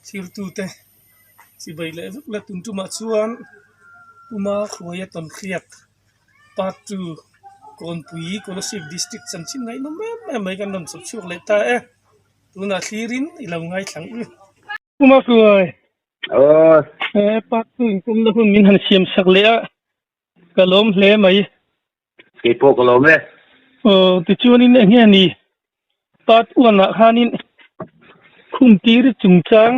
Thirtute chibai leh vek la tun tumah chuan Puma Hruaia Tawnhriat part 2 Kawnpui Kolasib District chanchin ngaihnawm em em mai kan rawn chawp chhuak leh ta e. Tunah thlirin i lo ngaithlang u. Puma Hruai he part 2 inpumna hun min han siam sak leh a ka lawm hle mai. Kei pawh ka lawm e. Aw tichuanin eng nge ni part one ah khanin khum tir chungchang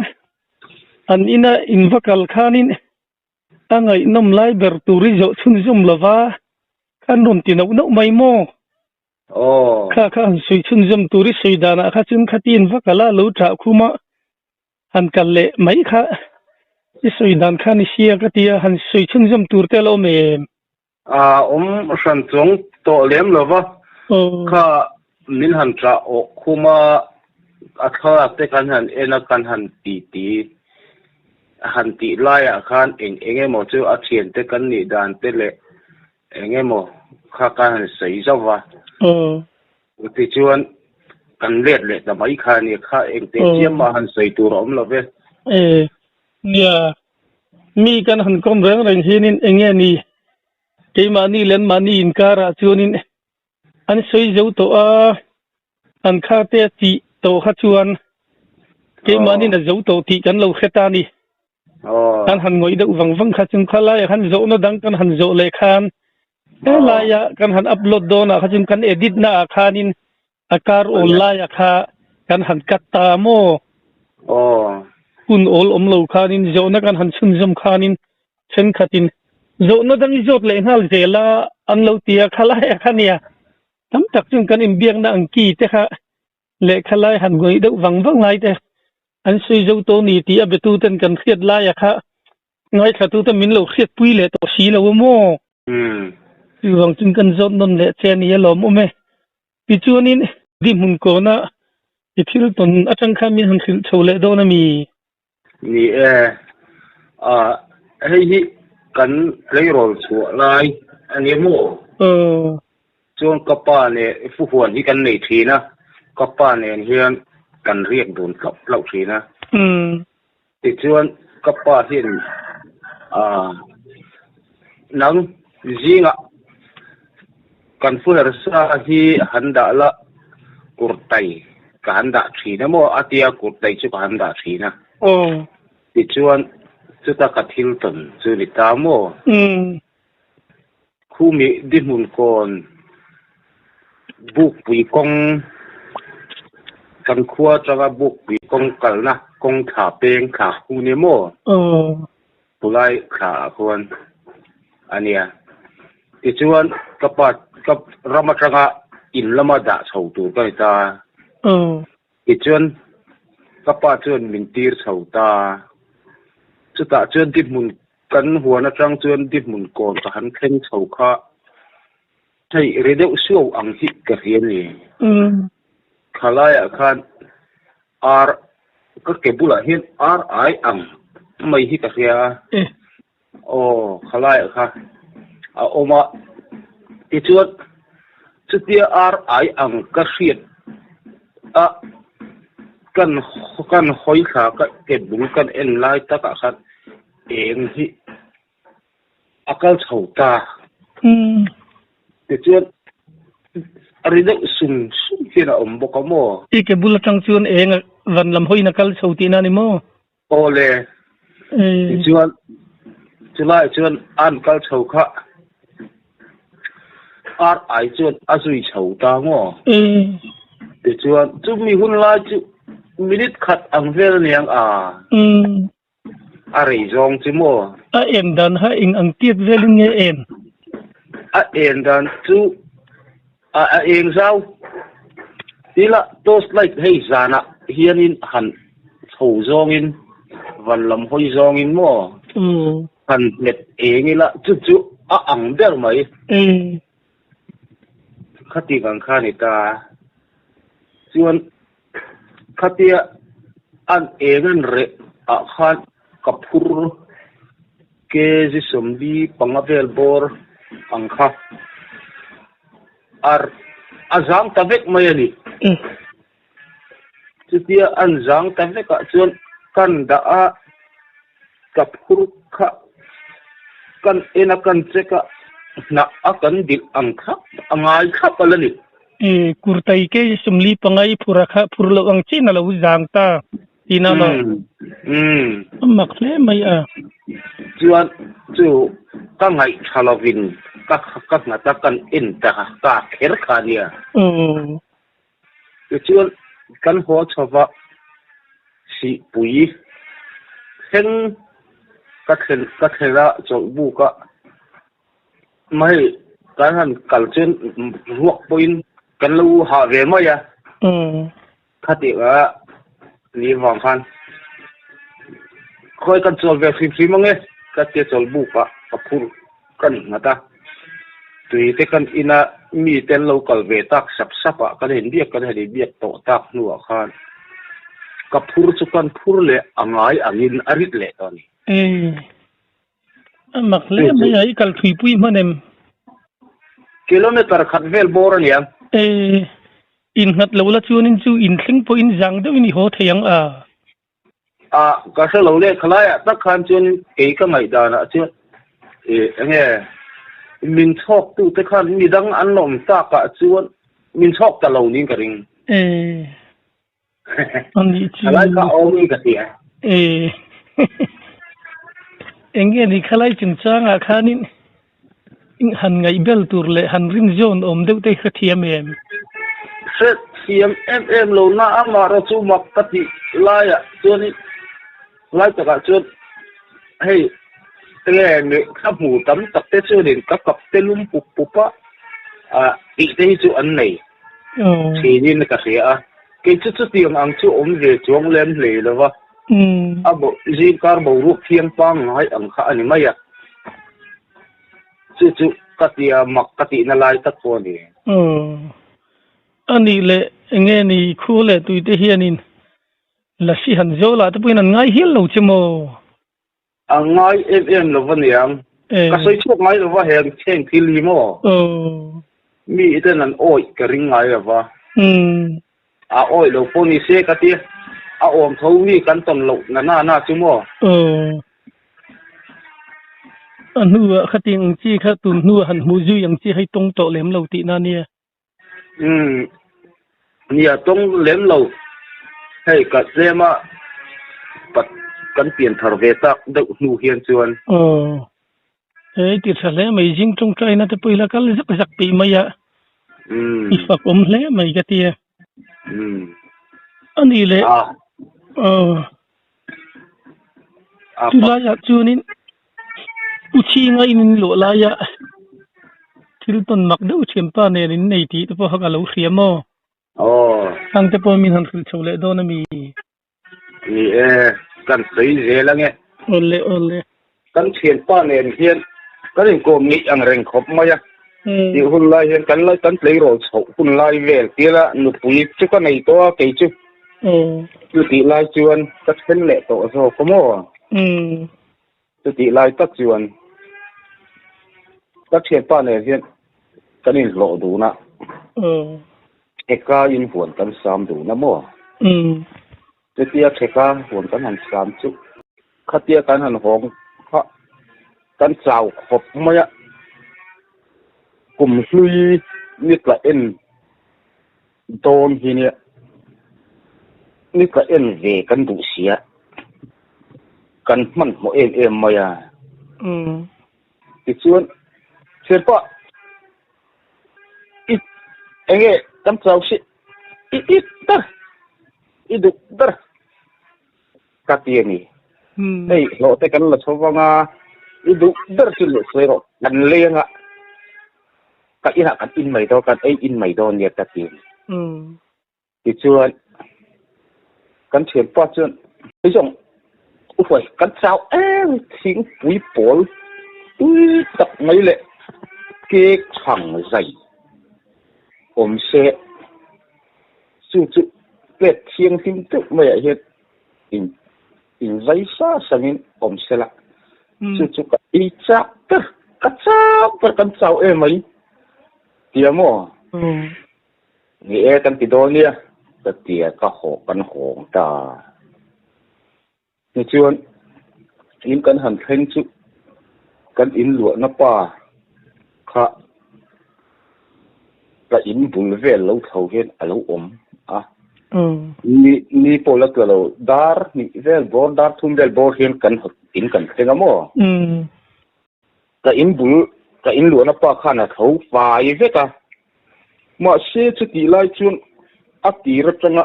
an ina in va kal khanin a ngaihnawm lai ber tur i zawh chhunzawm lova khan rawn ti nauh nauh mai maw? Aw. Kha kha han sawi chhunzawm tur i sawi danah kha chuan khati in va kal a lo ṭah khum a han kal leh mai kha i sawi dan kha ni sia ka ti a han sawi chhunzawm tur te a la awm em? A awm hran chuang tawh lem lo va, kha min han ṭah awh khum a, a thlalak te kan han en a, kan han ti ti han tih laiah khan eng eng emaw chu a thiante kan nih dan te leh eng emaw kha kan han sawi zauh va. Tichuan kan let leh ta mai kha a ni, kha eng teh chiam mah han sawi tur a awm lo ve. E, nia, Mi kan han kawm reng reng hianin eng nge ni keimahni leh anmahni inkarah chuanin an sawi zo tawh a, an khate a tih tawh kha chuan keimahniin a zo tawh tih kan lo hre ta a ni. Kan han ngawih deuh vang vang kha chung kha laiah khan zawhna dang kan han zawh leh khan helaia kan han upload dawnah kha chuan kan edit naah khanin A kar awl laia kha kan han cut ta maw? Aw. Hun awl awm lo khanin zawhna kan han chhunzawm khanin thenkhatin zawhna dang i zawt leh nghal zel a an lo ti a, khalai a kha nia. Tam tak chuan kan inbiakna ang ki te kha lehkha lai han ngawih deuh vang vang lai te an sawi zo tawh ni tih a betu ten kan hriat laia kha Ngaithlatute min lo hriatpui leh tawh si lo a maw? Chuvang chuan kan zawt nawn leh che a ni a lawmawm e. Tichuanin dihmun kawna i thil tawn atang khan min han hrilh chho leh dawn a mi? Ni e, ah hei hi kan tleirawl chhuah lai a ni maw? Aw. Chuan ka pa nen fuhuan hi kan nei thin a, ka pa nen hian kan riak dun tlauh tlauh thin a. Tichuan ka pa hian aah nang zingah kan fuher sa hi han dah la kurtai ka han dah thin a maw a tia kurtai chu ka han dah thin a. Tichuan chuta ka thil tawn chu ni ta maw? Khumi dihmun kawn Bukpui kawng kan khua atanga Bukpui kawng kalna kawng thla peng thla khu nia maw? Chulai thla ah khuan a nia. Tichuan ka pa ka ram atanga in lama dah chho tur ka ni ta. Tichuan ka pa chuan min tir chho ta. Chutah chuan dihmun Kan huan atang chuan dihmun kawn ka han thleng chho kha hei ri deuh suau ang hi ka hria ni. Thalaiah khan ar ka ke bulah hian ar ai ang mai hi ka hria a. Aw khalaiah kha a awm a. Tichuan chutia ar ai ang ka hriat a kan kan hawi thla ka ke bul kan en lai takah khan Eng hi a kal chho ta. Tichuan a ri deuh sung sung hian a awm bawk a maw? I ke bul atang chuan eng a van lam hawiin a kal chho tihna a ni maw? Aw le. Tichuan chulaiah chuan an kal chho kha ar ai chuan a zui chho ta maw? Tichuan chumi hun lai chu minute khat ang vel aniang a. A rei zawng chu maw? A en dan kha eng ang tiat velin nge en? A en dan chu a a eng zau. Tila torch light hei zanah hianin han chho zawngin van lam hawi zawngin maw? Han hmet eng ila chu chu a ang ber mai. Khati vang kha ni ta. Chuan khatia an eng an reh ah khan ka phur kg 45 vel bawr ang kha ar a zang ta vek mai a ni. Chutia an zang ta vek ah chuan. Kan dah a, ka phur kha kan en a kan check a, hnah a kan dilh ang thlap a ngai thlap a la ni. E, kurtai ke sumli pangai phur a kha phur loh ang chin a lo zang ta tina maw? Umm. A mak hle mai a. Chuan chu ka ngaihtha lovin ka ka nghat a kan en ta ka kher kha nia. Aw. Tichuan, kan haw chho va, Sihpui thleng ka thlen ka thlen a, chawlh buk a, mai kan han kal chuan ruak pawhin kan lo hah ve mai a, khatih a ni vang khan khawi kan chawl ve hrim hrim ang e ka tia chawlh buk ah ka phur kan nghat a. Tui te kan ina mi te an lo kal ve tak sap sap ah kan inbiak kan han inbiak tawh tak hnuah khan ka phur chu kan phur leh a ngai angin a rit leh tawh a ni. E, a mak hle mai a, i kal thuipui hman em? Kilometer khat vel bawr a nia. E, innghat lo la chuanin chu inthleng pawhin zang deuhin i haw thei ang a. A, ka hre lo leh khalaiah tak khan chuan kei ka ngaihdanah chuan ih enge min chhawktute khan midang an lawm takah chuan min chhawk ta lo niin ka ring. E, a nih chu. Khalai kha a awm in ka hria. E, enge ni khalai chungchangah khanin Han ngaihbel tur leh han rin zawn awm deuh te hi ka thiam em? Hre thiam em em lo na a mahra chu mak ka tih laiah chuanin lai takah chuan hei enge mi ka hmu tam tak te chuanin ka kap te lum pup pup a ah tih te hi chu an nei thinin ka hria a kei chu chutiang ang chu awm ve chuang lem hlei lo va a zingkar boruak thiang pangngai ang kha a ni mai a. Chu chu ka tia mak ka tihna lai tak pawh a ni. Aw. A nih leh enge ni khu leh tuite hianin Lasi han zo lah te pawhin an ngai hial lo che maw? A ngai em em lo va niang. Ka sawi chhuak ngai lo va heng heng thil hi maw? Aw. Mi ten an awih ka ring ngai lo va. Umm. A awih lo pawh ni se ka tia. A awm tho mi kan tawn loh na na na chu maw? Aw. A hnuah khating ang chi kha tun hnuah han hmuh zui ang chi hei tawng tawh lem lo tihna nia. Umm. Nia tawng lem lo. Hei ka tlema pat kan pian thar ve tak deuh hnu hian chuan. Aw. Hei ti tha hle mai zing tawngtaina te pawh ila kal zak zak peih mai a. Umm. I fak awm hle mai ka tia. Umm. A nih leh. Aw. Chu laiah chuanin u chhinga in in luah laia thil tawn mak deuh thianpa nen in nei tih te pawh kha ka lo hria maw? Hang te pawh min han hrilh chho leh dawn a mi? Ni e, kan sawi zel ange. Awle awle. Kan thianpa nen hian kan inkawm ngeih ang reng khawp mai a. Tih hun lai hian kan la kan tleirawl chhoh hun lai vel tila nupui chu ka nei tawh a kei chu. Chutih lai chuan ka then leh tawh zawk a maw? Chutih lai tak chuan ka thianpa nen hian kan inhlawh dun a, Theka in huan kan sam dun a maw? Chutia Theka huan kan han sam chu khatia kan han hawng kha kan chau khawp mai a, kum hlui ni tla en dawn hi nia ni tla en ve kan duh sia kan hmanhmawh em em mai a. Tichuan Sirpa i enge kan chau si i it ber i duh ber ka ti a ni. Hei hlawh te kan la chho vang a, i duh ber chu leh sawi rawh kan lei anga ka inah kan in mai dawn kan ei in mai dawn nia ka ti a ni. Tichuan kan thianpa chuan hei zawng uhuai kan chau em thingpui pawl tui tak mai leh cake chhang zai awm se chu chu plate thianghlim deuh maiah hian in inzai sa sangin awm se la chu chu ka ei chak ber ka chau ber kan chau em mai tia maw? Ni e kan ti dawn nia ka tia ka haw kan hawng ta. Tichuan in kan han thleng chu kan in luahna pa kha ka in bul vel lo tho hian a lo awm a. Ni ni pawh la tla lo dar hnih vel bawr dar thum vel bawr hian kan in kan thleng a maw? Ka in bul ka in luahna pa khan a tho fai vek a, mahse chutih lai chuan a tir atanga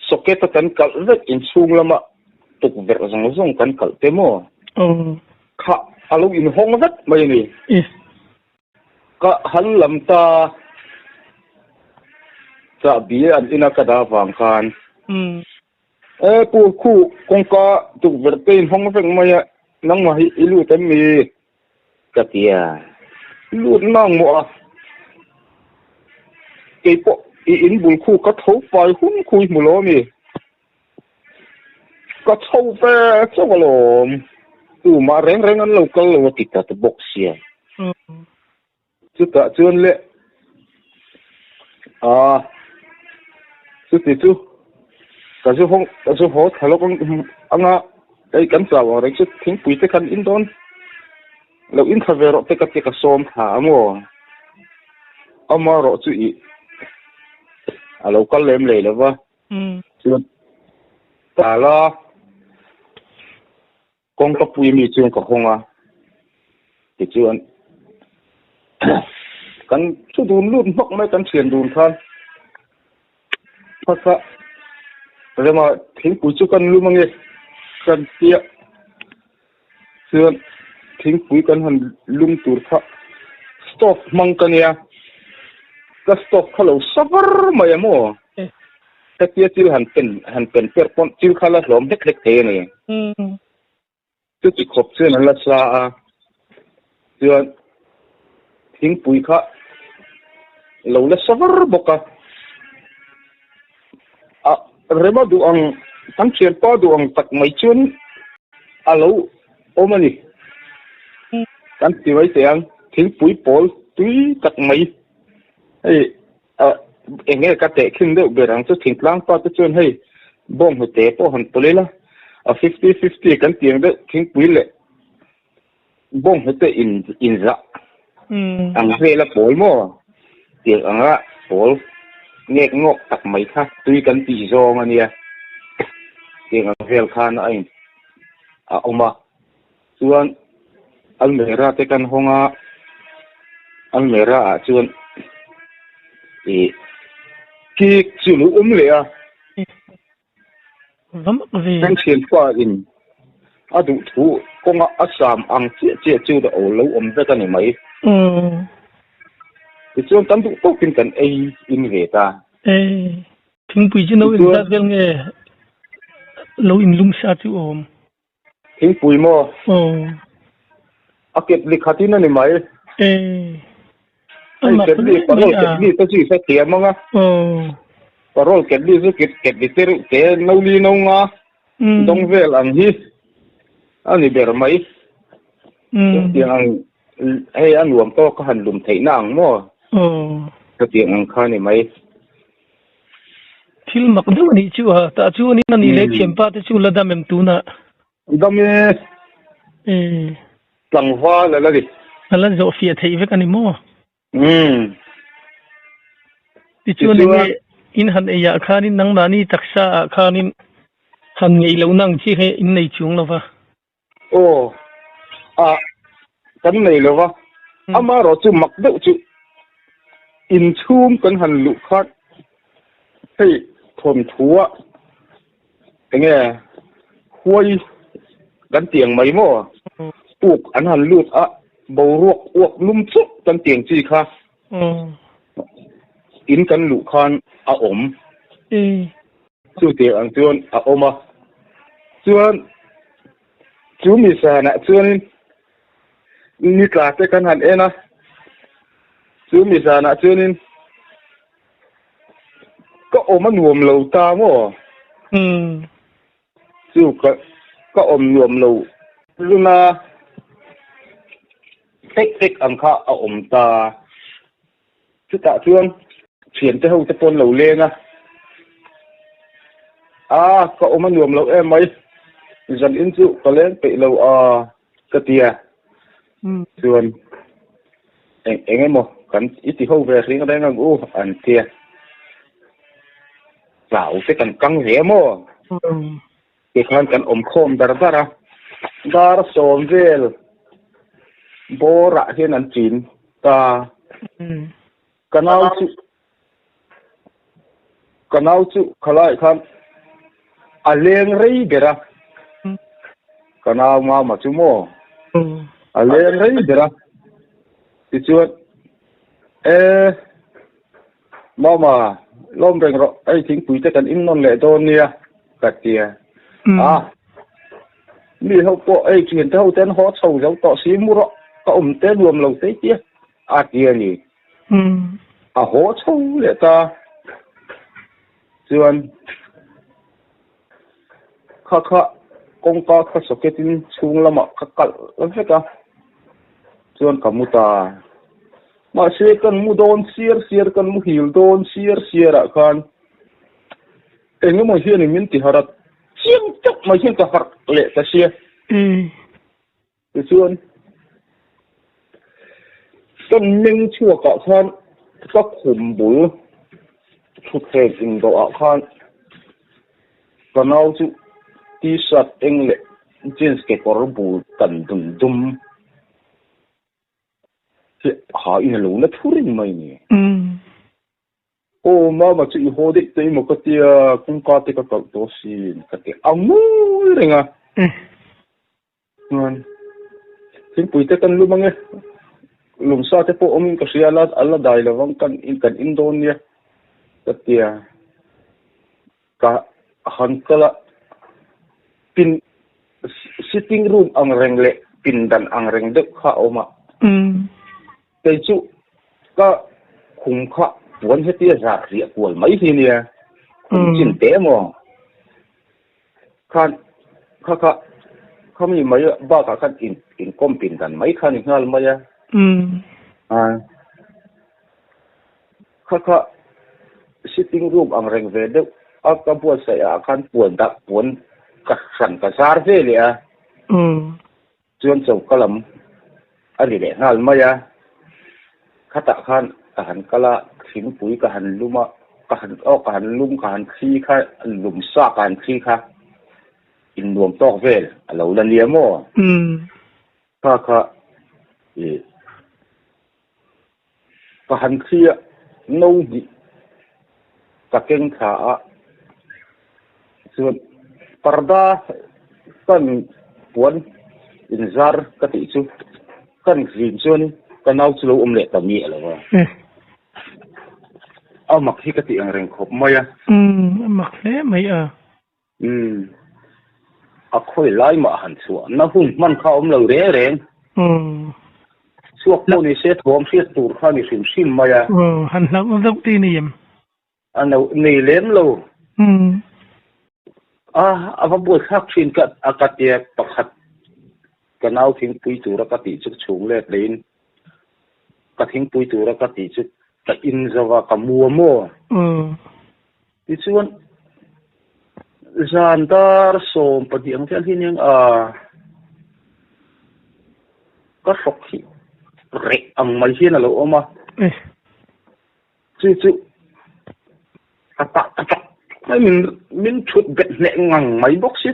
socket a kan kalh vek inchhung lama tukverh zawng zawng kan kalh te maw kha a lo inhawng vek mai a ni. Ka han lam ta chahbi an ina ka dah vang khan. E pu khu kawngka tukverh te in hawng vek mai a, nangmah hi i lut em mi? Ka ti a, lut nang maw a, kei pawh i in bul khu ka tho fai hun khu i hmu lo ami? Ka chho ve chauh alawm, tumah reng reng an lo kal lo a ti ta ta bawk sia. Chutah chuan le ah chuti chu ka zu hawng ka zu haw thla lawk ang anga hei kan chau ang reng chu thingpui te khan in dawn lo in thla ve rawh te ka ti ka sawm thla a maw amaherawh chu ih a lo kal lem lei lova chuan tala Kawngka pui mi chuan ka hawng a, tichuan kan thu dun lut hmak mai kan thian dun khan phasa rema thingpui chu kan lum ange kan tia chuan thingpui kan han lum tur kha stove hmang ka nia ka stove kha lo sa var mai a maw. Hetia chil han pen han pen per pawn chil kha la hlawm hlek hlek thei a ni. Chuti khawp chuan an la sa a, chuan thingpui kha lo la sa var bawk a. A rema duh ang kan thianpa duh ang tak mai chuan a lo awm a ni. Kan ti mai teh ang, thingpui pawl tui tak mai hei A eng nge ka tehkhin deuh ber ang chu thingtlang pa te chuan hei bawnghnute pawh han pawlh ila a fifty fifty kan tiang deuh thingpui leh bawnghnute in inzah ang vela pawl maw tiang anga pawl ngek ngawk tak mai kha tui kan tih zawng a nia tiang ang vel khan a in a awm a chuan almera te kan hawng a almera ah chuan ih cake chu lo awm leh a kan thianpa in a duh thu kawnga a sam ang chiah chiah chu a lo awm vek a ni mai tichuan kan duh tawkin kan ei in ve ta. Thingpui chu no inzat vel nge lo inlum sa chu awm. Thingpui maw? Aw. A ketli khatin a ni mai. E. Hei ketli, parol ketli te chu i hre thiam ang a. Aw. Parol ketli chu ketli te reuh te no li no nga dawng vel ang hi a ni ber mai. Chutiang ang hei a nuam tawk a han lum theihna ang maw? Aw. Chutiang ang kha a ni mai. Thil mak deuh a nih chu a, tah chuanin a nih leh thianpa te chu la dam em tunah? Dam e. Tlangval a la ni. A la zawh fiah theih vek a ni maw? Umm. Tichuan enge in han ei ah khanin nangmahni taksa ah khanin han ngeih lohna ang chi hi in nei chuang lo va. Aw, ah, kan nei lo va, amaherawh chu mak deuh chu inchhung kan han luh khan hei thawmthua enge huai kan tiang mai maw puk an han lut a boruak uak lum chauh kan tiang chi kha in kan luh khan a awm. Chutiang ang chuan a awm a, chuan chu mi sanah chuanin ni tla te kan han en a, chu mi zanah chuanin ka awm a nuam lo ta maw? Chu ka ka awm nuam lo luna hlek hlek ang kha a awm ta. Chutah chuan thiante ho te pawn lo leng a, Aa, ka awm a nuam lo em mai. Zan in chu ka leng peih lo a ka ti a, chuan eng eng emaw kan i ti ho ve reng reng ang u an ti a, chau te kan kang ve maw? Tikhan kan awm khawm dar dar a, dar sawm vel bawrah hian an chin ta, ka nau chu Ka nau chu khalai khan a leng rei ber a, ka nau mama chu maw a leng rei ber a, tichuan e mama lawm reng rawh hei thingpui te kan in nawn leh dawn nia ka ti a, a mi ho pawh hei thiante ho te an haw chho zo tawh si mu rawh ka awm te nuam lo te tia a ti a ni. A haw chho leh ta chuan kha kha kawngka kha socket in chhung lamah ka kalh vek a chuan ka mu ta mahse kan mu dawn siar siar kan muhil dawn siar siar ah khan eng emaw hian in min ti harh a chiang tak mai hian ka harh leh ta sia. Tichuan, kan meng chhuakah khan ka khum bul thutthleng indawhah khan ka nau chu t-shirt eng leh jeans kekawr bul tan dum dum hi ha in a lo la thu reng mai ni. Aw mama chu i haw daih tawh emaw ka tia kawngka te ka kalh tawh asin ka ti a ngawi reng a. Chuan thingpui te kan lum ange lungsa te pawh awmin ka hria a la dai lo vang kan kan in dawn nia ka tia ka han kal a pin sitting room ang reng leh pindan ang reng deuh kha a awm a kei chu ka khum kha puan hetia zar riah kual mai hi nia khum chin te emaw. Khan kha kha khami mai bakah khan in inkawm pin dan mai kha ni nghal mai a. A kha kha sitting room ang reng ve deuh a ka buatsaih ah khan puan dah puan ka hran ka zar ve leh a. Chuan choka lam a ri leh nghal mai a, khatah khan ka han kal a, thingpui ka han lum a, ka han aw ka han lum ka han thli kha lum sa ka han thli kha innuam tawk vel a lo la nia maw? Kha kha ih ka han thli a, no hnih ka keng thla a, chuan parda kan puan inzar ka tih chu kan zin chuan ka nau chu lo awm leh ta miah lo a, a mak hi ka tih ang reng khawp mai a. Umm a mak hle mai a. Umm. A khawi lai mah han chhuah na hun hman kha awm lo reng reng. Umm. Chhuak pawh ni se thawm hriat tur kha ni hrim hrim mai a. Umm. Han hlauh deuh te ni em? A no nei lem lo. Umm. A a va buai thlak thin ka a ka tia pakhat ka nau thingpui tura ka tih chu chhung let leiin ka thingpui tura ka tih chu ka in zo va ka mu a maw? Umm. Tichuan, zan dar 12 ang vel hi nia a ka hrawk hi reh ang mai hian a lo awm a. Chu chu ka tah ta tak mai min min thut bet hneh ngang mai bawk si.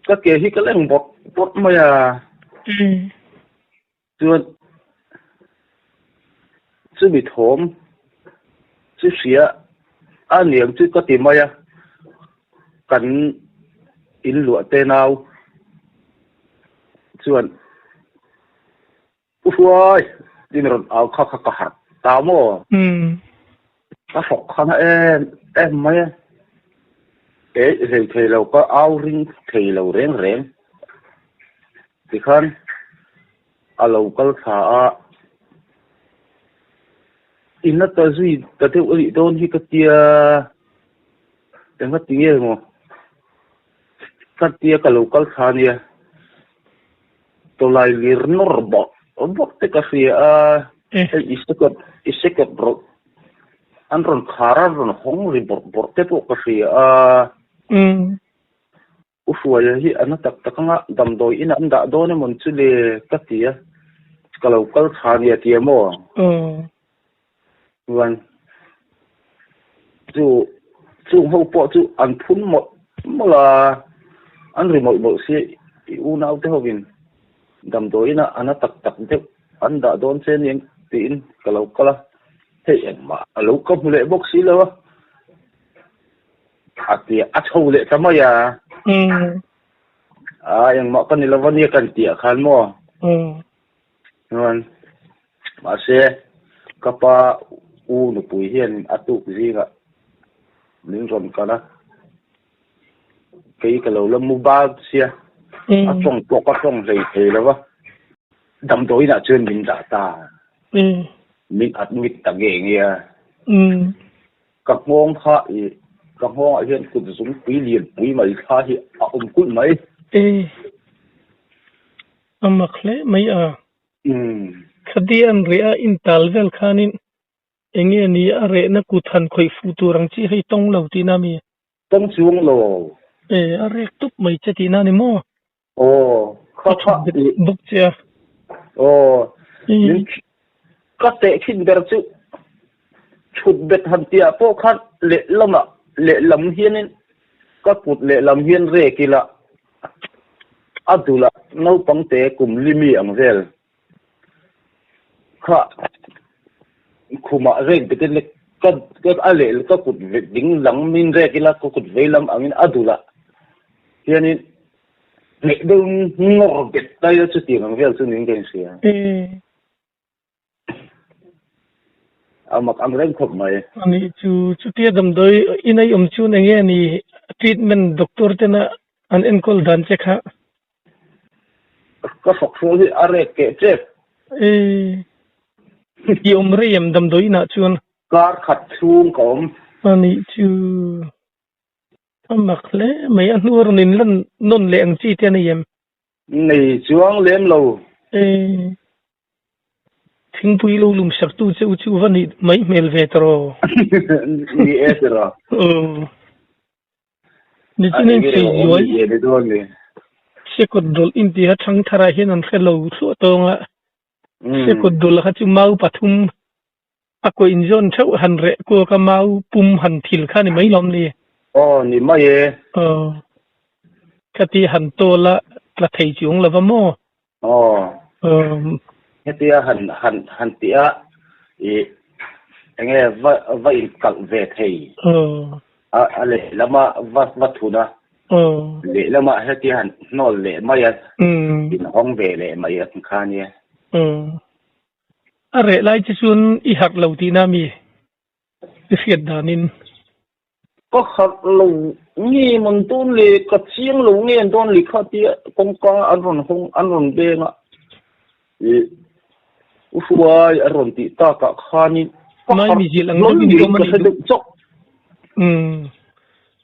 Ka ke hi ka leng bawrh bawrh mai a. Chuan chumi thawm chu hria a niang chu ka ti mai a, kan in luah te nau chuan U Hruai tiin rawn au kha kha ka harh ta maw? Ka hrawk khan a em em mai a, e hlei thei lo ka au ring thei lo reng reng. Tikhan a lo kal thla a, in a ta zui ta deuh a nih dawn hi ka tia, engati nge maw ka tia ka lo kal thla ania, tawlai lir nawr bawrh bawrh te ka hria a, hei i second i second rawh an rawn khar a rawn hawng ri bawrh bawrh te pawh ka hria a. U Hruaia hi a na tak tak anga damdawi inah an dah dawn emawn chu le ka ti a, ka lo kal tha nia ti a maw? Chuan chu chung ho pawh chu an phun mawlh mawlh a, an ri mawlh mawlh si i unaute hovin damdawi inah a na tak tak deuh an dah dawn che aniang tiin ka lo kal a, hei engmah a lo ka hmu leh bawk si lo a. A ti a chho leh ta mai a. A engmah ka ni lo ania kan tih ah khan maw. Chuan mahse ka pa u nupui hian a tuk zingah min rawn kal a. Kei ka lo la mu bal sia. A tawng pawh ka tawng hlei thei lo va. Damdawiin ah chuan min dah ta. Min admit ta nge nge a. Ka nghawng kha i ka nghawngah hian kut zungpui lian pui mai thla hi a awm kulh mai. E, a mak hle mai a. Khadi an reh a intal vel khanin enge ni a rehna kut han khawih fuh tur ang chi hei tawng lo tihna mi? Tawng chuang lo. E, a rek tup mai che tihna ni maw? Aw, kha kha i. Bawk che a. Aw, min ka teh thin ber chu thut bet han tih ah pawh khan lehlamah lehlam hianin ka kut lehlam hian rek ila a dulah naupang te kum limi ang vel kha khumah rek betin ka a leh ka kut ding lam in rek ila ka kut vei lam angin a dulah hianin hneh deuh ngawr bet tai a chutiang ang vel chu niin ka inhria. A mak ang reng khawp mai. Ani chu chutia damdawi in a awm chuan enge ni treatment doctor tena an enkawl dan che kha? Ka hrawk hrual hi a rek keh tep. E i awm rei em damdawi inah chuan? Kar khat chhung ka awm. Ani chu a mak hle mai a hnu a rawn inlan nawn leh ang chi te a nei em? Nei chuang lem lo. E, thingpui lo lum sak tu che u chu va nih mai hmel ve ta rawh. Ni e ti rawh. Aw. Ni chu nen chei zuai. Ni dawn ni. Sekawt dawlh intiha thangthar ah hian an hre lo thluah tawng a. Sekawt dawlh kha chu mau pathum a kaw inzawn theuh han reh kuak a mau pum han thil kha ni mai lawm ni? Aw ni mai e. Aw. Khati han tawl a tla thei chuang lo va maw? Aw. Hetia han han han tih a i enge va va inkalh ve thei. Aw. A a lehlam a va va thun a. Aw. Lehlam ah hetia han hnawl leh mai a. Inhawng ve leh mai a kha nia. Aw. A reh lai che chuan i harh lo tihna mi i hriat danin. Ka harh lo nge man dawn le, ka chiang lo nge an dawn le kha tia kawngka an rawn hawng an rawn beng a, ih U Hruai an rawn tih takah khanin ka harh hlawl niin ka hre deuh chauh. Umm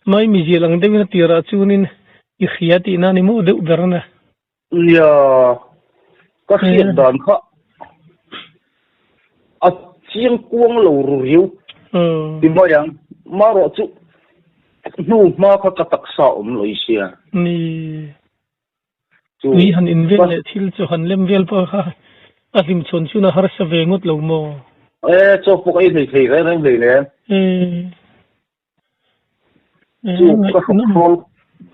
mai mi zial ang deuhin a tirah chuanin i hria tihna ni maw deuh ber na. Nia, ka hriat dan kha a chiang kuang lo ru riau ti mai ang. Marawh chu hnu hma kha ka taksa awm lo i sia. Ni, tui han in vel leh thil chu han lem vel pawh kha a hlim chhawn chun a harsa ve ngawt lo maw? E, chaw pawh ka ei hlei thei reng reng hlei nen. Chu ka hrawk hrawl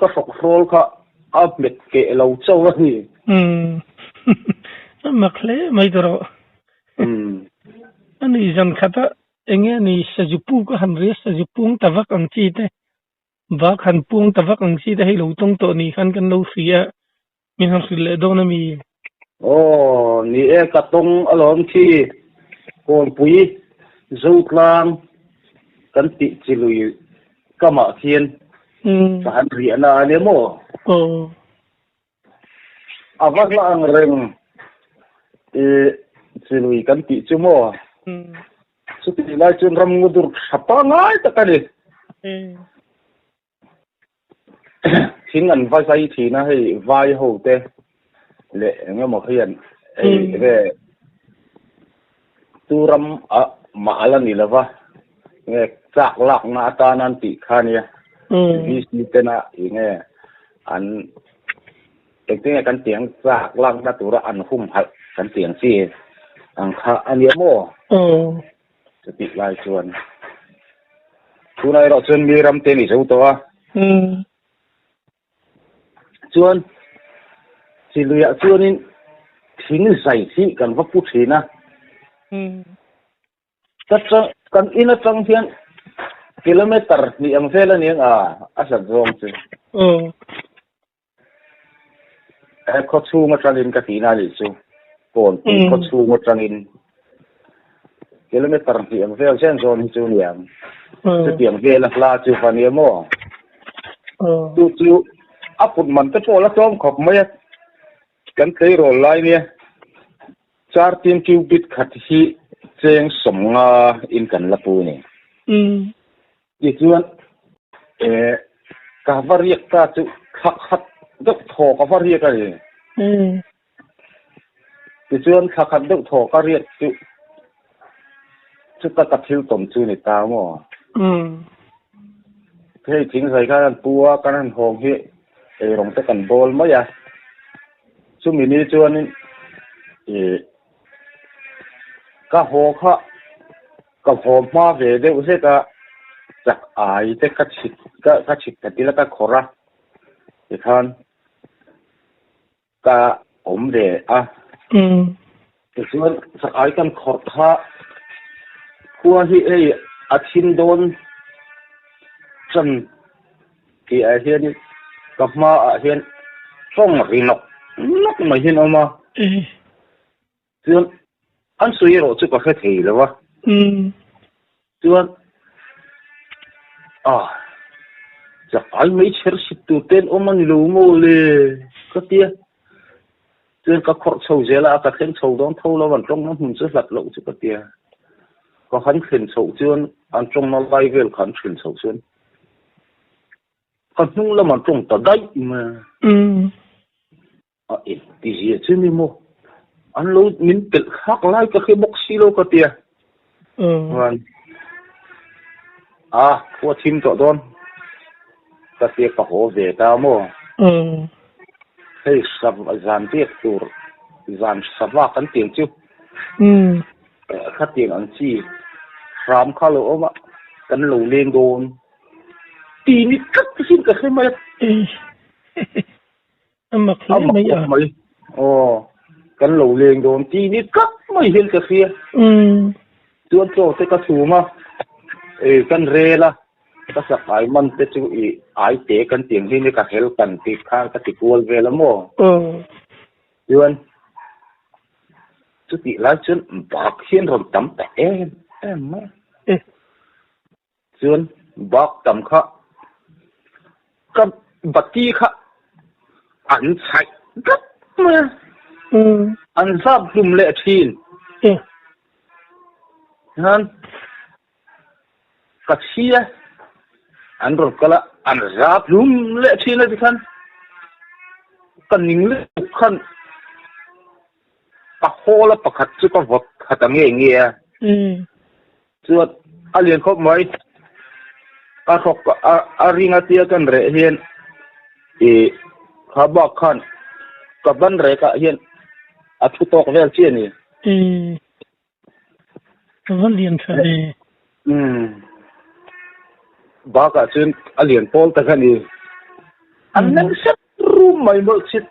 ka hrawk hrawl kha a hmet keh lo chauh a ni. Umm a mak hle mai ta rawh. A ni zan khat a enge ni sazu pu ka han ria sazu pung ta vak ang chi te vak han pung ta vak ang chi te hei lo tawng tawh ni khan kan lo hria min han hrilh leh dawn a mi. Aw ni e ka tawng alawm khi Kawnpui Zotlang kan tih chi lui kamah khian ka han riahna a nia maw? Aw. A va hla ang reng i chi lui kan tih chu maw? Chutih lai chuan ramngaw dur tha pangai tak a ni. Thing an va zai thin a hei vai ho te leh eng emaw hian hei enge tu ram a mah a la ni lova enge chak lakna atana an tih kha ania VC tena enge. An engtin nge kan tiang chak lakna tura an humhalh kan tiang chi ang kha a nia maw? Chutih lai chuan tunah erawh chuan mi ram te a ni zo tawh a. Chuan chiluiah chuanin thing zai hi kan va pu thin a. Ka chang kan in atang hian kilometer hnih ang vel a ni ang a, a hlat zawng chu. He khaw chhung atangin ka tihna a nih chu, Kawnpui khaw chhung atangin kilometer hnih ang vel zen zawn hi chu a ni ang. Chutiang vela hla chu va nia maw? Chu chu a put man te pawh la tlawm khawp mai a, kan tleirawl lai nia. Chartin cubit khat hi cheng 50 in kan la pu ni. Tichuan ka va riak ta chu thla khat deuh thaw ka va riak a ni. Tichuan thla khat deuh thaw ka riak chu chuta ka thil tawm chu ni ta maw. Hei thing zai khan an pu a, kan han hawng hi eirawng te kan bawl mai a. Chumi ni chuanin ih ka haw kha ka haw hma ve deuh hlek a, chak ai te ka chhit ka ka chhit khat ila ka khawrh a tikhan ka awm ve a. Tichuan chak ai kan khawrh kha khua hi hei a thin dawn chan Tih ah hian ka hma ah hian tawng ri nawk nawk mai hian a awm a. Chuan an sawi erawh chu ka hre thei lo a. Chuan ah chak ai mai chher sit tur te an awm a ni lo maw le ka ti a. Chuan ka khawrh chho zel a, ka thleng chho dawn tho lo an tawngna hmun chu hlat loh chu ka ti a. Ka han thlen chhoh chuan an tawngna lai vel kha an thlen chhoh chuan Ka hnung lamah tawng ta daih mai a. A eng ti zia chu ni maw? An lo min pelh thlak lai ka hre bawk si lo ka tia. Chuan a khua thim tawh dawn ka tia ka haw ve ta maw? Hei zan riak tur zan sava kan tiang chu. Khatiang ang chi hram kha lo awm a, kan lo leng dawn ti ni tlat sin ka hre mai a. A mak hle mai a. A mak mai. Aw, kan lo leng dawn ti ni tlat mai hian ka hria. Chuan chaw te ka chhum a, kan rel a, ka sak ai man te chu i ai te kan tiang hi ni ka hel kan tih khan ka ti kual vel a maw. Chuan chutih lai chuan bak hian rawn tam ta em em mai a. Chuan bak tam kha ka bati kha an chhaih tlat mai a. An zap hlum leh thin. Hian ka chhi a, an rawn kal a, an zap hlum leh thin a tikhan ka ning lutuk khan ka hawl a pakhat chu ka vawt khat a nge nge a, chuan a lian khawp mai, a hrawk a ring a tia kan reh hian ih kha bak khan ka ban rekah hian a thu tawk vel chiah a ni. Ka va lian tha ve. Umm. Bakah chuan a lian pawl tak a ni. An meng sep rum mai mawlh chit.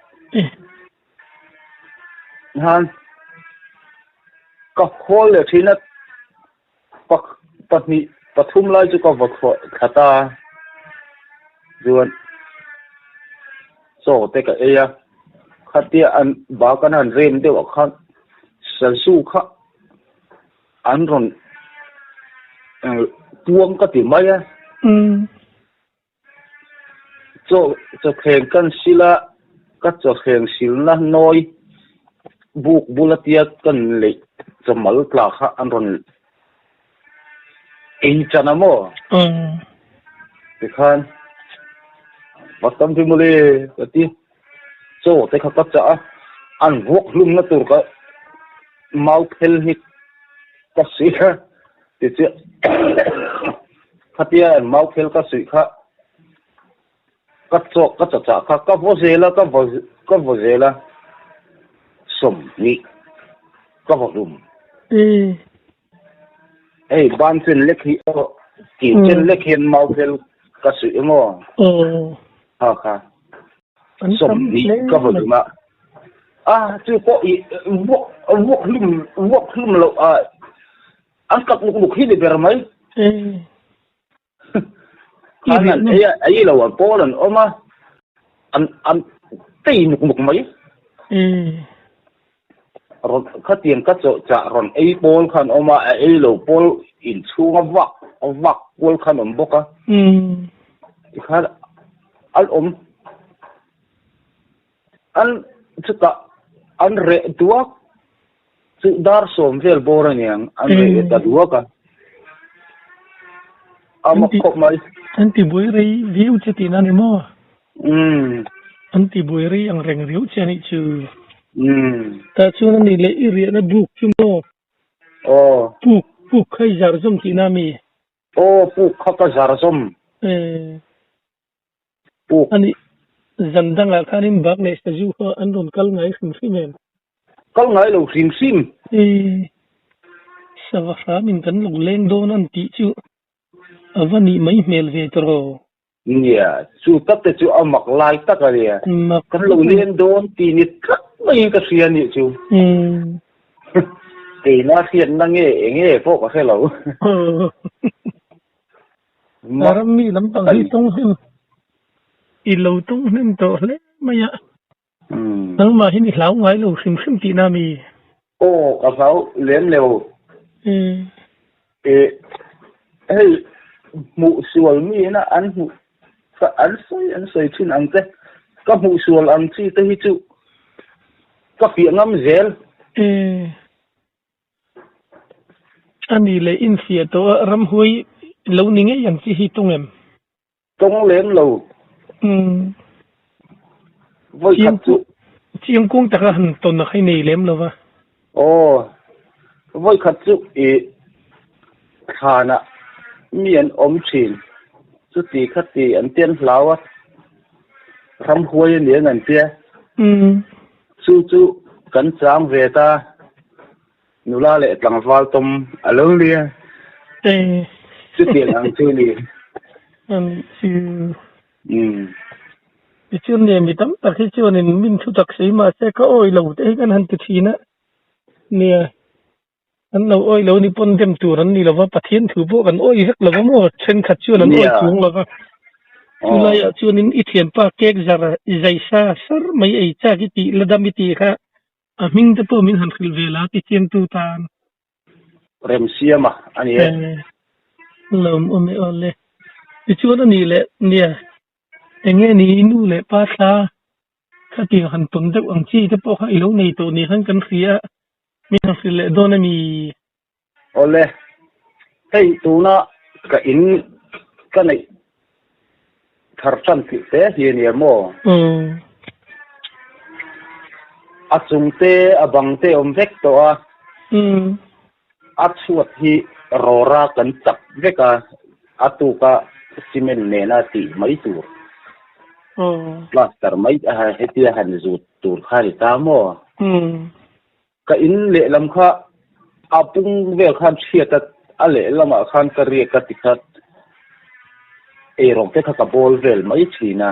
Han ka hawl leh thin a pahnih pathum lai chu ka va khuah thla ta. Chuan chaw te ka ei a. Khatia an bak an han rem deuh ah khan sazu kha an rawn puang ka ti mai a. Chaw chawthleng kan sil a, ka chawthleng silna nawi buk bula tia kan leih chawmal tla kha an rawn ei chan a maw? Tikhan va tam hi mawle ka ti. Chaw te kha ka chah a, an vuak hlumna tur ka mau phel hi ka suih a, tichuan khatia an mau phel ka suih kha. Ka chaw ka chaw chah kha ka vaw zel a, ka vaw ka vaw zel a, 20 ka vaw hlum. Hei ban chen lek hi aw kir chen lek hian mau fel ka suih emaw kha kha 20 ka vaw hlum a, a chu pawh i vuak vuak hlum vuak hlum loh a an kap luk luk hi ni ber mai. Khan an ei a, ei lo a pawl an awm a, an an tei nuk nuk mai. Rawn khatiang ka chaw chah rawn ei pawl khan awm a, a ei lo pawl inchhunga vak vak kual khan awm bawk a. Tikhan an awm an chutah an reh duak. Chu dar sawm vel bawr a niang, an reh ve ta duak a. A mak khawp mai. An ti buai rei viau che tihna a ni maw? Umm. An ti buai rei ang reng riau che a nih chu. Umm. Tah chuan a nih leh i riahna buk chu maw? Aw. Puk, puk kha i zar zawm tihna a mi? Aw, puk kha ka zar zawm. Ee. Puk. A nih, zan dangah khanin bak leh sazu kha an rawn kal ngai hrim hrim em? Kal ngai lo hrim hrim. Ee, sava hramin kan lo leng dawn an tih chu a va nih mai hmel ve tawh. Nia, chu tak te chu a mak lai tak a nia. Mak Kan lo leng dawn tih ni tlat maiin ka hria nih chu. Umm. Keina hriatna nge enge pawh ka hre lo. Ram mi lampang hi tawng hnem i lo tawng hnem tawh hle mai a. Nangmah hian i hlau ngai lo hrim hrim tihna mi? Aw, ka hlau lem lo. E, hei hmuh sual mi ina an hmuh ka an sawi an sawi thin ang che. Ka hmuh sual ang chi te hi chu ka fiah ngam zel. E. A ni leh infiah tawh a, ramhuai lo ni ngei ang chi hi tawng em? Tawng lem lo. Umm. Vawi khat chu. Chiang kung taka han tawn a khai nei lem lo va. Aw. Vawi khat chu i thlanah mi an awm thin. Chuti khati an tian hlau a. Ramhuai a ni an tia. Umm. Chu chu kan chang ve ta. Nula leh tlangval tawm a lo nia. Chutiang ang chu ni. Ani chu. Umm. Tichuan nia mi tam tak hi chuanin min thu tak si mahse ka awi lo te hi kan han ti thin a. Nia an lo awi lo ni pawn dem tur an ni lova Pathian thu pawh kan awi vek lova maw thenkhat chuan an awi chuang lova. Chulaiah chuanin i thianpa cake zar zai sa sar mai ei chak i tih la dam i tih kha A hming te pawh min han hrilh ve la ti chiangtu tan. Remsiama a ni e. Lawm awm e aw le. Tichuan a nih leh nia, enge ni i nu leh pa thla khatiang han tawn deuh ang chi te pawh kha i lo nei tawh ni khan kan hria a, min han hrilh leh dawn a mi? Aw le, hei tuna ka in ka neih thar tan tih te hi a nia maw? A chung te a bang te awm vek tawh a, a chhuat hi rawra kan chak vek a, a tuka cement nena tih mai tur, plaster mai hetia han zut tur kha a ni ta maw? Ka in lehlam kha a pung vel khan chhiat a, a lehlamah khan ka riak a ti kha eirawng te kha ka bawl vel mai thin a.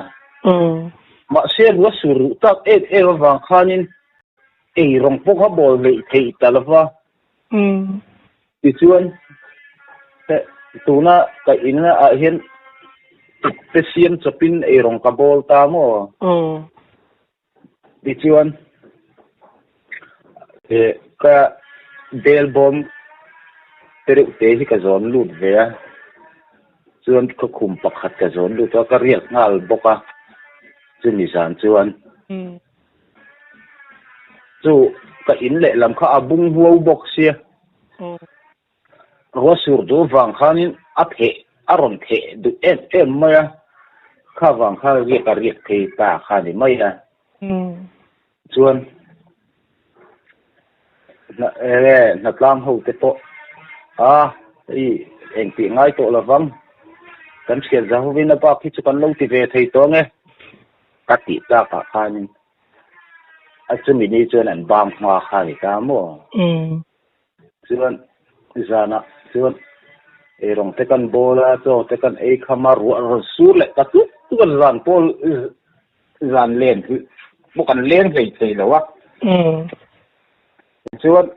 Mahse rua sur ruh tak em em avang khanin eirawng pawh kha bawl hleih theih ta lo va. Tichuan tuna ka in ah hian te siam chawpin eirawng ka bawl ta maw? Tichuan, eh ka bel bawm te reuh te hi ka zawn lut ve a, chuan ka khum pakhat ka zawn lut a, ka riak nghal bawk a, chumi zan chuan chu ka in lehlam kha a bung huau bawk sia. Rua sur duh vang khanin a pheh a rawn pheh duh em em mai a, kha vang kha riak a riak thei ta kha ni mai a. Chuan enge hnatlang ho te pawh a hei engtih ngai tawh lovang kan thian za hovin a bak hi chu kan lo ti ve thei tawh ang e. Ka tih takah khanin a chumi ni chuan an bang hma kha a ni ta maw? Chuan zanah chuan eirawng te kan bawl a, chaw te kan ei kham a, ruah rawn sur leh ta tuk tuk a, zan pawl zan len pawh kan leng hlei thei lo a. Chuan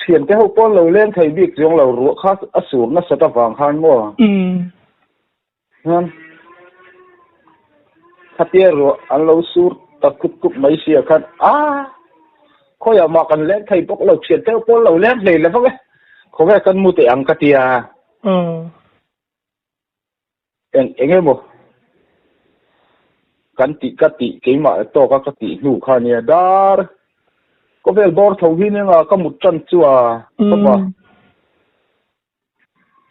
thiante ho pawn lo leng thei bik chuang lo, ruah kha a sur nasat avang khan maw? Chuan khatia ruah an lo sur ta khup khup mai sia khan a khawiah mah kan leng thei bawk lo thian deuh pawn lo leng hlei lo vang e khawnge kan mu teh ang ka tia eng eng emaw kan tih ka tih keimah tawka ka tih hnu kha nia dar khawvel bawr tho hi nia ka mut tan chu a ka pa.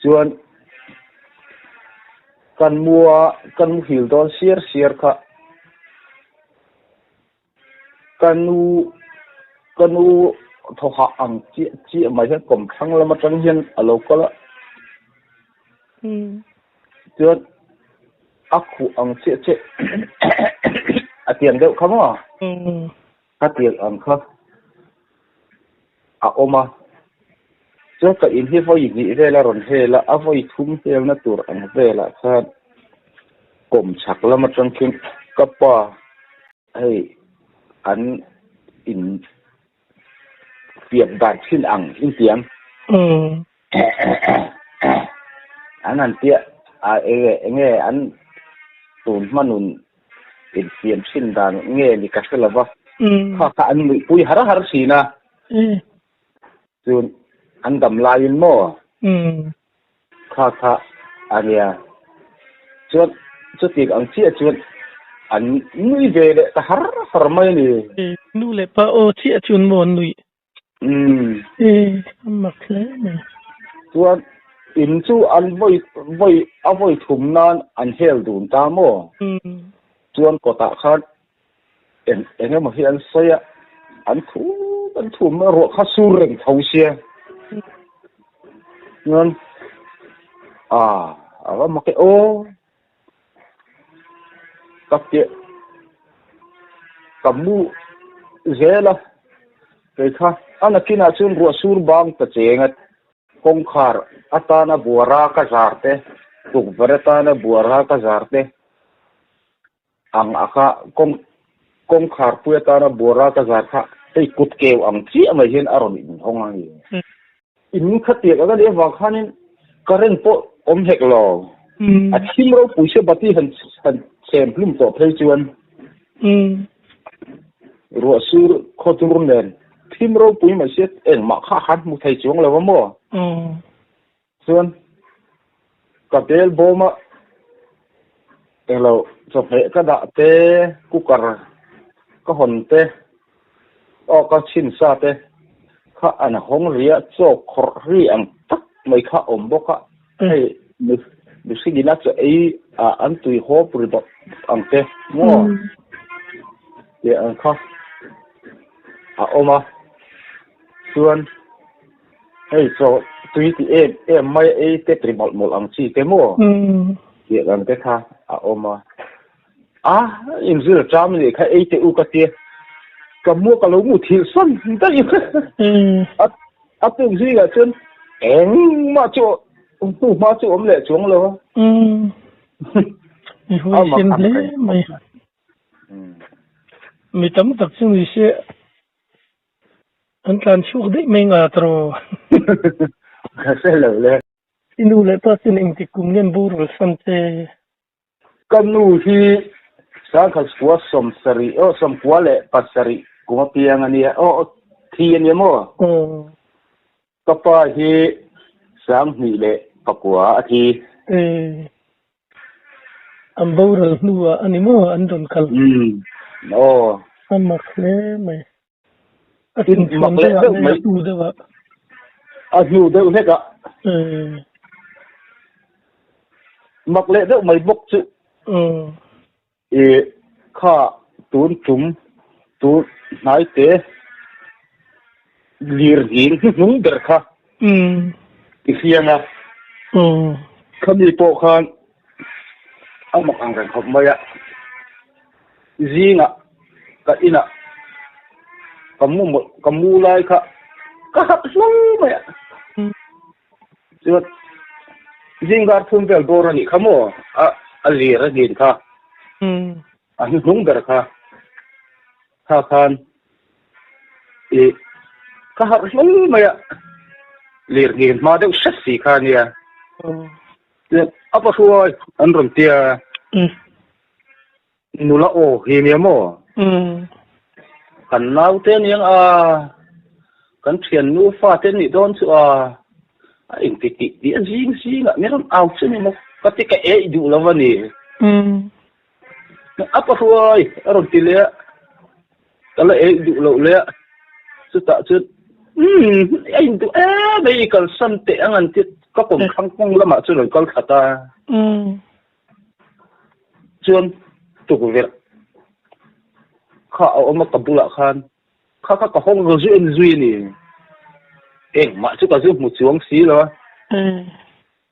Chuan kan mua kan muhil dawn siar siar kha ka nu ka nu thaw hah ang chiah chiah mai hian kawmthlang lam atang hian a lo kal a chuan a khuh ang chiah chiah a tiang deuh kha maw ka tiang ang kha. a awm a, chuan ka in hi vawi hnih vel a rawn hel a, a vawi thum helna tur ang velah khan kawm chhak lam atang khian ka pa hei an in pian dan thin ang intiang an han tia a enge enge an tun hmanun infiam thin dan nge ni ka hre lo va, kha kha an nuihpui har har thin a, chun an dam laiin maw kha kha a nia, chuan chutik ang chiah chuan an nui ve leh ta har har mai a ni. Nu leh pa aw chiah chuan maw an nuih? Umm. E, a mak hle mai. Chuan in chu an vawi vawi a vawi thum nan an hel dun ta maw? Umm. Chuan kawtah khan eng eng emaw hi an sawi a, an thum an thum a, ruah kha sur reng tho sia. Chuan a a va mak e aw. Ka piah ka mu zel a kei kha a nakinah chuan ruah sur bang ta cheng a kawngkhar atana buara ka zar te tukverh atana buara ka zar te ang a kha kawng kawngkhar pui atana buara ka zar kha hei kut keu ang chiah mai hian a rawn inhawng a ni. In khatiak ang a nih avang khanin current pawh awm hek lo. A thim ropui se bati han han chhem hlum tawh phei chuan ruah sur khaw tur nen thim ropui mai sia engmah kha han hmu thei chuang lo a maw? Chuan ka bel bawm a englo chawhmeh ka dah te cooker ka hawn te Aw ka chhin sa te kha an hawng ri a, chaw khawrh ri ang tak mai kha awm bawk a, hei mihring ina chaw ei ah an tui hawp ri bawk ang te maw tih ang kha a awm a, chuan hei chaw tui ti em em mai ei te ri mawlh mawlh ang chi te maw tih ang te kha a awm a. A, inzir ṭam leh kha ei teh u ka tia, ka mua ka lo mu thil sawn daih a, a tuk zingah chuan engmah chu hnu hma chu awm leh chuang lo a. I huaisen hle mai. Mi tam tak chu ni se an tlan chhuak daih mai nga tawh. Ka hre lo le. I nu leh pa chuan engtik kum nge an boral san che? Ka nu hi Sangkhaskua sawmsarih aw sawmkua leh pasarih kum a piang a nia aw thi a nia maw? Ka pa hi Sanghnih leh pakua a thi. An boral hnuah a ni maw an rawn kal? Umm aw. A mak hle mai. A chungchhuan deuh ah nge a hnu deuh ah? A hnu deuh hlek ah. Mak leh deuh mai bawk chu. I kha tun tum tun hnai te lir hning hnuhnung ber kha i hriang a. Khami pawh khan a mak ang reng khawp mai a. Zingah ka inah ka mu mawlh ka mu lai kha ka harh hlawm mai a. Chuan zinggar thum vel bawr a nih kha maw a a lir a ngin kha a hnuhnung ber kha kha khan ih ka harh hlawm mai a lir ngin hma deuh hret si kha a nia. Chuan a pa hruai an rawn tia. Nula aw hi nia maw? Kan naute aniang a, kan thiannu fate nih dawn chu a, a inti tih tih a zing zing ah min rawn au chu ni maw? Ka ti ka eih duh lo a ni. A pa hruai a rawn ti leh a, ka la eih duh loh leh a, chutah chuan umm a induh em mai i kalsan teh ang an ti ka kawm thlang kawng lamah chuan rawn kal thla ta. Chuan tukverh kha a awm a ka bulah khan kha kha ka hawng ka zu en zui a ni. Engmah chu ka zu hmu chuang si lo a.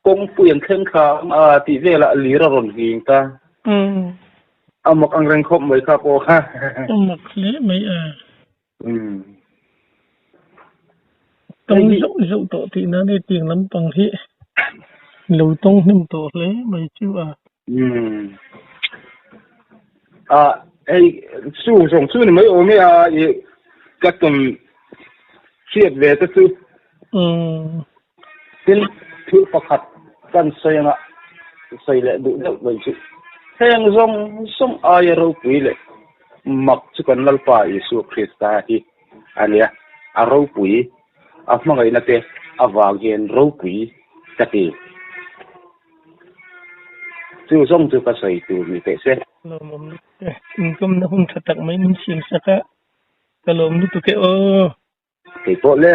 Kawngpui an thleng thla ang a tih velah lir a rawn nghing ta. A mak ang reng khawp mai kha pawh kha. A mak hle mai a. Tawng zauh zauh tawh tih nan hei tiang lampang hi lo tawng hnem tawh hle mai chu a. A hei chu zawng chu ni mai awm e a i ka tum hriat ve te chu. Tin, thil pakhat kan sawi anga sawi leh duh deuh mai chu heng zawng zawng aia ropui leh mak chu kan Lalpa Isua Krista hi a nia, a ropui, a hmangaihna te avang hian ropui ka ti. Chu zawng chu ka sawi tur ni teh se. Lawmawm lutuk e, inkawmna hun tha tak mai min siam sak a, ka lawm lutuk e aw. Keipawh le.